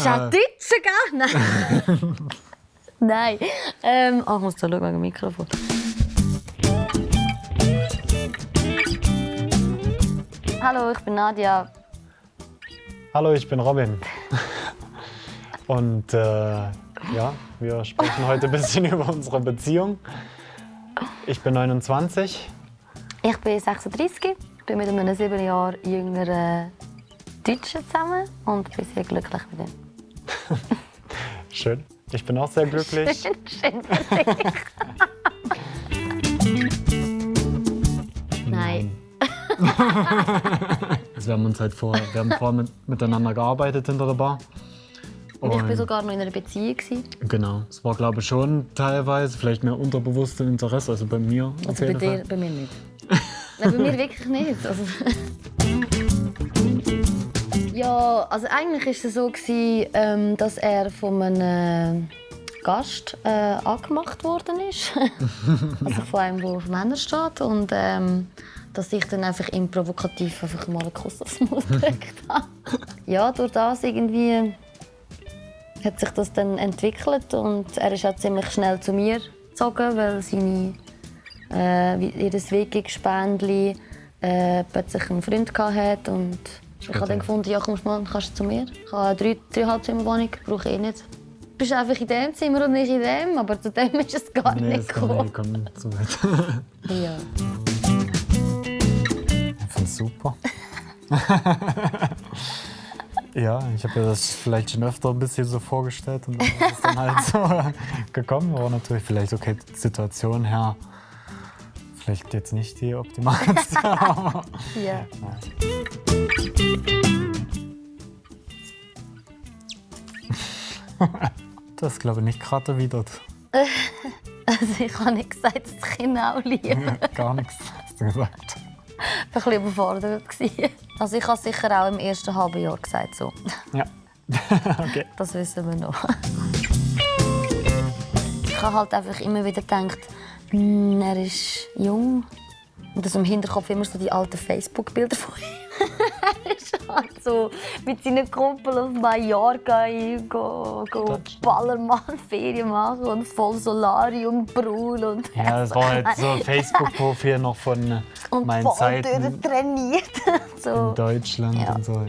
Schau Deutsche, gell? Nein. Ich muss da schauen wegen dem Mikrofon. Hallo, ich bin Nadia. Hallo, ich bin Robin. Und ja, wir sprechen heute ein bisschen über unsere Beziehung. Ich bin 29. Ich bin 36, bin mit einem 7 Jahre jüngeren Deutschen zusammen und bin sehr glücklich mit ihm. Schön. Ich bin auch sehr glücklich. Schön für dich. Nein. Also wir haben vorher miteinander gearbeitet hinter der Bar. Und ich war sogar noch in einer Beziehung. Genau. Es war, glaube ich, schon teilweise, vielleicht mehr unterbewusstes Interesse, also bei mir. Also bei dir, bei mir nicht. Nein, bei mir wirklich nicht. Also ja, also eigentlich war es so, dass er von einem Gast angemacht worden ist. Also von einem, der auf Männer steht. Und dass ich dann einfach ihm provokativ einfach mal einen Kuss aufs Maul gedrückt habe. Ja, durch das irgendwie hat sich das dann entwickelt und er ist auch ziemlich schnell zu mir gezogen, weil ihr WG-Gespendli plötzlich einen Freund hatte und ich habe dann gefunden, ja komm mal, kannst du zu mir. Ich habe eine 3,5 Zimmerwohnung, brauche ich nicht. Du bist einfach in diesem Zimmer und nicht in dem, aber zu dem ist es gar nicht gekommen. Nee, komm nicht so weit. Ja. Ich finde es super. Ja, ich habe mir das vielleicht schon öfter ein bisschen so vorgestellt und dann ist es dann halt so gekommen. Aber natürlich vielleicht okay, die Situation her, vielleicht jetzt nicht die optimalste. Ja. Das ist, glaube ich, nicht gerade erwidert. Also ich habe nicht gesagt, dass ich ihn auch liebe. Gar nichts, hast du gesagt. Ich war ein bisschen überfordert. Also ich habe es sicher auch im ersten halben Jahr gesagt. So. Ja, okay. Das wissen wir noch. Ich habe halt einfach immer wieder gedacht, er ist jung. Und dass im Hinterkopf immer so die alten Facebook-Bilder von ihm. Er ist halt so mit seinen Kumpeln auf Mallorca Ballermann-Ferien machen und voll Solarium, braun und ja, das war halt so ein Facebook-Profil noch von und meinen voll Zeiten trainiert. So. in Deutschland Ja. und so.